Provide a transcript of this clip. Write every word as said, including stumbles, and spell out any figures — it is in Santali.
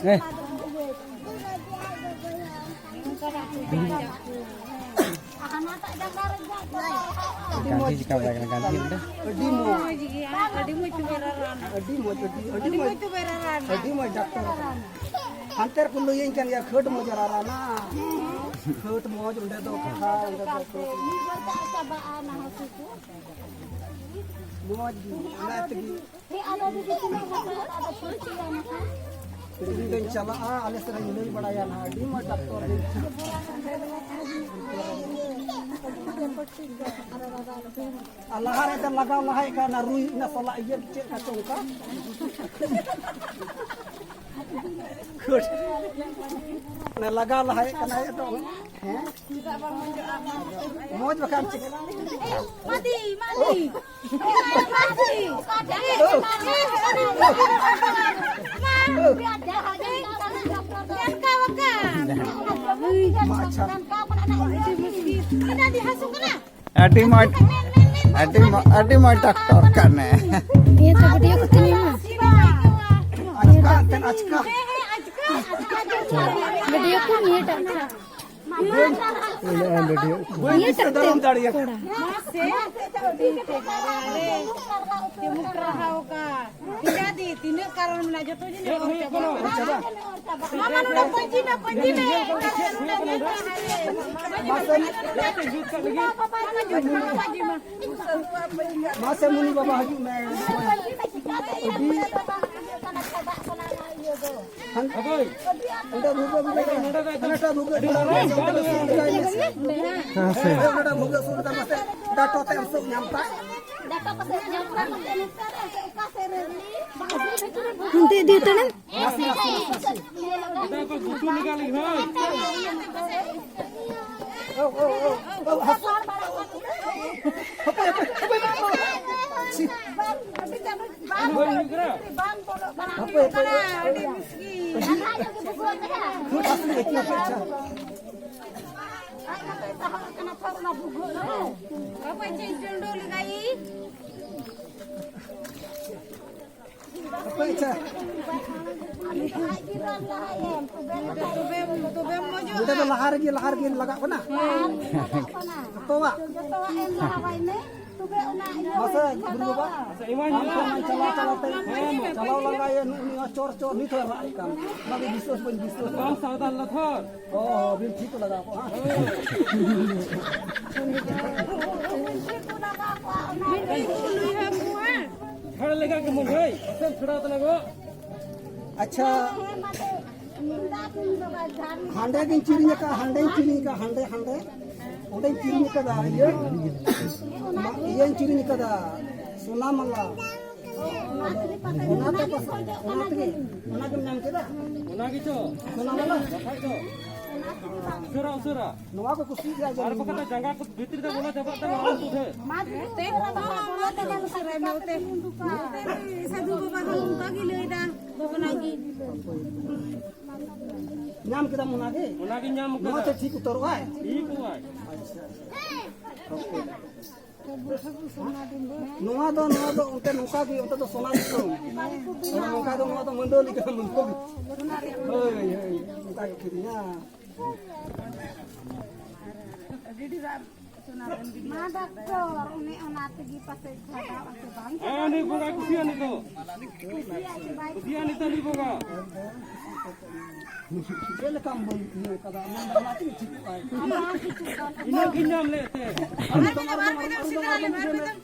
ᱦᱮᱸ᱾ ᱜᱟᱱᱫᱷᱤ ᱪᱤᱠᱟ ᱵᱟᱲᱟᱭ ᱠᱟᱱᱟ? ᱜᱟᱱᱫᱷᱤ ᱚᱸᱰᱮ? ᱟᱹᱰᱤ ᱢᱚᱡᱽ᱾ ᱟᱹᱰᱤ ᱢᱚᱡᱽ ᱛᱚᱵᱮ ᱨᱟᱱ᱾ ᱟᱹᱰᱤ ᱢᱚᱡᱽ, ᱟᱹᱰᱤ, ᱟᱹᱰᱤ ᱢᱚᱡᱽ᱾ ᱟᱹᱰᱤ ᱢᱚᱡᱽ ᱛᱚᱵᱮ ᱨᱟᱱ᱾ ᱦᱟᱱᱛᱮ ᱨᱮᱠᱚ ᱞᱟᱹᱭᱟᱹᱧ ᱠᱟᱱ ᱜᱮᱭᱟ, ᱠᱷᱟᱹᱴ ᱢᱚᱡᱽ ᱨᱟᱱᱟ᱾ ᱠᱷᱟᱹᱴ ᱢᱚᱡᱽ, ᱚᱸᱰᱮ ᱫᱚ ᱠᱟᱛᱷᱟ, ᱚᱸᱰᱮ ᱫᱚ ᱠᱷᱟᱹᱴ᱾ ᱢᱤᱫ ᱵᱟᱨ ᱫᱟᱜ ᱪᱟᱵᱟᱜᱼᱟ ᱚᱱᱟ ᱦᱟᱹᱥᱩ ᱠᱚ᱾ ᱢᱚᱡᱽ ᱜᱮ, ᱚᱱᱟ ᱛᱮᱜᱮ᱾ ᱦᱮᱸ, ᱟᱫᱚ ᱫᱤᱫᱤ ᱛᱤᱱᱟᱹᱜ ᱦᱟᱹᱥᱩ ᱠᱚ, ᱟᱫᱚ ᱯᱷᱩᱨᱪᱟᱹᱭᱟ ᱱᱟᱦᱟᱜ᱾ ᱤᱧ ᱫᱚᱧ ᱪᱟᱞᱟᱜᱼᱟ, ᱟᱞᱮ ᱥᱮᱫ ᱨᱮᱧ ᱞᱟᱹᱭ ᱵᱟᱲᱟᱭᱟ ᱱᱟᱦᱟᱜ, ᱟᱹᱰᱤ ᱢᱚᱡᱽ ᱰᱟᱠᱛᱚᱨ ᱜᱮ᱾ ᱟᱨ ᱞᱟᱦᱟ ᱨᱮ ᱞᱟᱜᱟᱣ ᱞᱟᱦᱟᱭᱮᱫ ᱠᱟᱱ ᱚᱱᱟ ᱨᱩᱭ, ᱚᱱᱟ ᱥᱟᱞᱟᱜ ᱤᱭᱟᱹ ᱪᱮᱫ ᱠᱟᱪᱚ ᱚᱱᱠᱟ᱾ ᱠᱷᱟᱹᱴ᱾ ᱚᱱᱟ ᱞᱟᱜᱟᱣ ᱞᱟᱦᱟᱭᱮᱫ ᱠᱟᱱᱟᱭ ᱮᱴᱟᱜ᱾ ᱦᱮᱸ? ᱢᱚᱡᱽ ᱵᱟᱠᱷᱟᱱ ᱪᱮᱫ? ᱢᱟᱹᱫᱤ, ᱢᱟᱹᱫᱤ᱾ ᱢᱟᱹᱫᱤ᱾ ᱢᱟ᱾ ᱡᱟᱱᱠᱟ ᱵᱟᱠᱟ᱾ ᱢᱟ, ᱟᱪᱪᱷᱟ᱾ ᱟᱹᱰᱤ ᱢᱩᱥᱠᱤᱞ᱾ ᱚᱱᱟ ᱫᱤ ᱦᱟᱹᱥᱩ ᱠᱟᱱᱟ? ᱟᱹᱰᱤ ᱢᱚᱡᱽ, ᱟᱹᱰᱤ ᱢᱚᱡᱽ, ᱟᱹᱰᱤ ᱢᱚᱡᱽ ᱰᱟᱠᱛᱚᱨ ᱠᱟᱱᱟᱭ᱾ ᱱᱤᱭᱟᱹ ᱛᱚ ᱵᱷᱤᱰᱤᱭᱳ ᱠᱚ ᱛᱤᱱᱟᱹᱜ ᱢᱮ? ᱟᱪᱠᱟ ᱮᱱᱛᱮᱫ ᱟᱪᱠᱟ᱾ ᱵᱷᱤᱰᱤᱭᱳ ᱠᱚ ᱱᱤᱭᱟᱹ ᱴᱟᱜ ᱛᱷᱚᱲᱟ᱾ ᱵᱟᱹᱧ ᱱᱤᱭᱟᱹ ᱫᱤᱥᱟᱹ ᱴᱟᱜ ᱛᱮ ᱫᱟᱲᱟᱢ ᱫᱟᱲᱮᱭᱟᱜᱼᱟ᱾ ᱠᱚᱲᱟ᱾ ᱪᱩᱢᱩᱠ ᱨᱟᱦᱟ ᱚᱠᱟ᱾ ᱯᱤᱞᱟ ᱫᱤ, ᱛᱤᱱᱟᱹᱜ ᱠᱟᱨᱚᱱ ᱢᱮᱱᱟᱜᱼᱟ, ᱡᱚᱛᱚ ᱡᱤᱱᱤᱥ ᱚᱞ ᱪᱟᱵᱟ᱾ ᱢᱟᱢᱟ, ᱱᱚᱰᱮ ᱯᱟᱹᱧᱪᱤ ᱢᱮ, ᱯᱟᱹᱧᱪᱤ ᱢᱮ᱾ ᱢᱟᱥᱮ, ᱢᱟᱥᱮ ᱢᱩᱱᱤ ᱵᱟᱵᱟ ᱦᱤᱡᱩᱜ ᱢᱮ᱾ ᱟᱹᱰᱤ ᱦᱟᱱ-, ᱚᱸᱰᱮ ᱵᱷᱩᱜᱟᱹᱜ ᱢᱮᱱᱟᱜᱼᱟ᱾ ᱦᱟᱱᱟᱴᱟᱜ ᱵᱷᱩᱜᱟᱹᱜ ᱢᱮᱱᱟᱜᱼᱟ᱾ ᱦᱮᱸ, ᱥᱮ᱾ ᱦᱟᱱᱟᱴᱟᱜ ᱵᱷᱩᱜᱟᱹᱜ ᱥᱩᱨ ᱨᱮ ᱢᱟᱥᱮ ᱰᱟᱴᱚ ᱛᱮ ᱟᱹᱨᱥᱟᱹ ᱧᱟᱢ ᱛᱟᱭ᱾ ᱦᱟᱱᱛᱮ ᱤᱫᱤ ᱦᱚᱴᱚ ᱞᱮᱢ᱾ ᱦᱟᱯᱳᱭ, ᱦᱟᱯᱳᱭ, ᱦᱟᱯᱳᱭ, ᱦᱟᱯᱳᱭ᱾ ᱦᱟᱯᱳᱭ, ᱦᱟᱯᱳᱭ᱾ ᱟᱹᱰᱤ ᱢᱩᱥᱠᱤᱞ᱾ ᱦᱟᱯᱳᱭ, ᱦᱟᱯᱳᱭ, ᱦᱟᱯᱳᱭ᱾ ᱟᱡ ᱢᱟᱛᱚᱭ ᱛᱟᱦᱟᱣ ᱠᱟᱱᱟ ᱛᱷᱚᱨ ᱚᱱᱟ ᱵᱷᱩᱜᱟᱹᱜ ᱨᱮ᱾ ᱚᱠᱚᱭ ᱪᱮᱫ ᱪᱩᱸᱰᱩ ᱞᱮᱫᱟᱭ? ᱚᱠᱚᱭ ᱤᱪᱪᱷᱟ? ᱱᱚᱰᱮ ᱫᱚ ᱞᱟᱦᱟ ᱨᱮᱜᱮ, ᱞᱟᱦᱟ ᱨᱮᱜᱮ ᱞᱟᱜᱟᱜ ᱠᱟᱱᱟ᱾ ᱡᱚᱛᱚᱣᱟᱜ᱾ ᱢᱟᱥᱮ, ᱜᱩᱨᱩ ᱵᱟᱵᱟ, ᱟᱢ ᱴᱷᱮᱱ ᱪᱟᱞᱟᱣ, ᱪᱟᱞᱟᱣ ᱛᱮ, ᱪᱟᱞᱟᱣ ᱞᱟᱸᱜᱟᱭᱮ ᱱᱩᱜ ᱱᱩᱭ ᱦᱚᱸ ᱪᱚᱨ, ᱪᱚᱨ, ᱱᱤᱛ ᱦᱚᱸ ᱨᱟᱜ ᱮᱫ ᱠᱟᱱ᱾ ᱚᱱᱟ ᱫᱚ ᱵᱤᱥᱣᱟᱥ ᱵᱟᱹᱧ ᱵᱤᱥᱣᱟᱥ᱾ ᱵᱟᱝ ᱥᱟᱵᱫᱷᱟᱱ ᱞᱟᱛᱷᱚᱨ᱾ ᱚ, ᱵᱤᱱ ᱴᱷᱤᱠ ᱞᱟᱜᱟᱣ ᱠᱚᱜᱼᱟ᱾ ᱡᱷᱟᱲ ᱞᱮᱠᱟ ᱜᱮ ᱢᱩᱱᱰᱷᱟᱹᱭ, ᱟᱥᱮᱢ ᱪᱷᱩᱲᱟᱣ ᱛᱟᱞᱟᱝ ᱜᱚ᱾ ᱟᱪᱪᱷᱟ, ᱦᱟᱸᱰᱮ ᱜᱤᱧ ᱠᱤᱨᱤᱧ ᱟᱠᱟᱫᱼᱟ, ᱦᱟᱸᱰᱮᱧ ᱠᱤᱨᱤᱧ ᱟᱠᱟᱫᱼᱟ, ᱦᱟᱸᱰᱮ, ᱦᱟᱸᱰᱮ᱾ ᱚᱸᱰᱮᱧ ᱠᱤᱨᱤᱧ ᱟᱠᱟᱫᱟ, ᱤᱭᱟᱹ, ᱢᱟ-, ᱤᱭᱟᱹᱧ ᱠᱤᱨᱤᱧ ᱟᱠᱟᱫᱟ, ᱥᱳᱱᱟ ᱢᱟᱞᱟ᱾ ᱚᱱᱟ ᱛᱮ ᱯᱟᱥᱮ, ᱚᱱᱟ ᱛᱮᱜᱮ, ᱚᱱᱟ ᱜᱮᱢ ᱧᱟᱢ ᱠᱮᱫᱟ? ᱚᱱᱟ ᱜᱮᱪᱚ᱾ ᱥᱳᱱᱟ ᱢᱟᱞᱟ? ᱵᱟᱠᱷᱟᱡ ᱫᱚ᱾ ᱩᱥᱟᱹᱨᱟ, ᱩᱥᱟᱹᱨᱟ᱾ ᱱᱚᱣᱟ ᱠᱚ ᱠᱩᱥᱤᱭᱟᱜ ᱜᱮᱭᱟ ᱟᱨ ᱵᱟᱠᱷᱟᱱ ᱫᱚ ᱡᱟᱸᱜᱟ ᱠᱚ ᱵᱷᱤᱛᱨᱤ ᱨᱮ ᱵᱚᱞᱚ ᱪᱟᱵᱟᱜ ᱛᱟᱢᱟ, ᱟᱞᱚᱢ ᱛᱩᱫᱷᱟᱹ᱾ ᱢᱟ ᱛᱮ ᱦᱚᱸ, ᱢᱟ ᱛᱮ ᱦᱚᱸ ᱩᱥᱟᱹᱨᱟᱭ ᱢᱮ, ᱚᱱᱛᱮ᱾ ᱥᱟᱹᱫᱷᱩ ᱵᱟᱵᱟ ᱦᱚᱸ ᱚᱱᱠᱟ ᱜᱮ ᱞᱟᱹᱭᱫᱟ, ᱵᱷᱚᱜᱽᱱᱟ ᱜᱮ᱾ ᱧᱟᱢ ᱠᱮᱫᱟᱢ ᱚᱱᱟ ᱜᱮ? ᱚᱱᱟ ᱜᱮ ᱧᱟᱢ ᱠᱟᱫᱟ᱾ ᱱᱚᱣᱟ ᱛᱮ ᱴᱷᱤᱠ ᱩᱛᱟᱹᱨᱚᱜᱼᱟᱭ? ᱴᱷᱤᱠ ᱚᱜᱼᱟᱭ᱾ ᱟᱪᱪᱷᱟ᱾ ᱱᱚᱣᱟ ᱫᱚ, ᱱᱚᱣᱟ ᱫᱚ ᱚᱱᱛᱮ ᱱᱚᱝᱠᱟ ᱜᱮ, ᱚᱱᱛᱮ ᱫᱚ ᱥᱳᱱᱟ ᱫᱤᱥᱚᱢ᱾ ᱟᱫᱚ ᱱᱚᱝᱠᱟ ᱫᱚ, ᱱᱚᱣᱟ ᱫᱚ ᱢᱟᱹᱰᱟᱹᱞᱤ ᱠᱟᱱᱟ, ᱢᱟᱹᱰᱟᱹᱞᱤ᱾ ᱦᱳᱭ, ᱦᱳᱭ, ᱚᱱᱠᱟ ᱜᱮ ᱠᱤᱨᱤᱧᱟ᱾ ᱢᱟ ᱰᱟᱠᱛᱚᱨ, ᱚᱱᱮ ᱚᱱᱟ ᱛᱮᱜᱮ ᱯᱟᱥᱮᱡ ᱡᱷᱟᱜᱟᱣ ᱟᱥᱮ ᱵᱟᱝ? ᱦᱮᱸ, ᱩᱱᱤ ᱵᱚᱸᱜᱟ ᱠᱩᱥᱤᱭᱟᱜ ᱱᱤᱛᱚᱜ᱾ ᱠᱩᱥᱤᱭᱟᱜ ᱥᱮ ᱵᱟᱭ ᱠᱩᱥᱤᱭᱟᱜ ᱱᱤᱛᱚᱜ ᱩᱱᱤ ᱵᱚᱸᱜᱟ᱾ ᱪᱮᱫ ᱞᱮᱠᱟᱢ ᱵᱟᱹᱧ ᱤᱭᱟᱹ ᱠᱟᱫᱟ? ᱚᱱᱟ ᱫᱚ ᱚᱱᱟ ᱛᱮᱜᱮ ᱴᱷᱤᱠᱚᱜᱼᱟᱭ᱾ ᱟᱢ ᱵᱟᱝ ᱴᱷᱤᱠᱚᱜ ᱠᱟᱱ᱾ ᱤᱱᱟᱹ ᱜᱤᱧ ᱧᱟᱢ ᱞᱮᱫ ᱛᱮ᱾ ᱟᱨ ᱢᱤᱫ ᱫᱚᱢ, ᱟᱨ ᱢᱤᱫ ᱫᱚᱢ, ᱟᱨ ᱢᱤᱫ ᱫᱚᱢ, ᱟᱨ ᱢᱤᱫ ᱫᱚᱢ᱾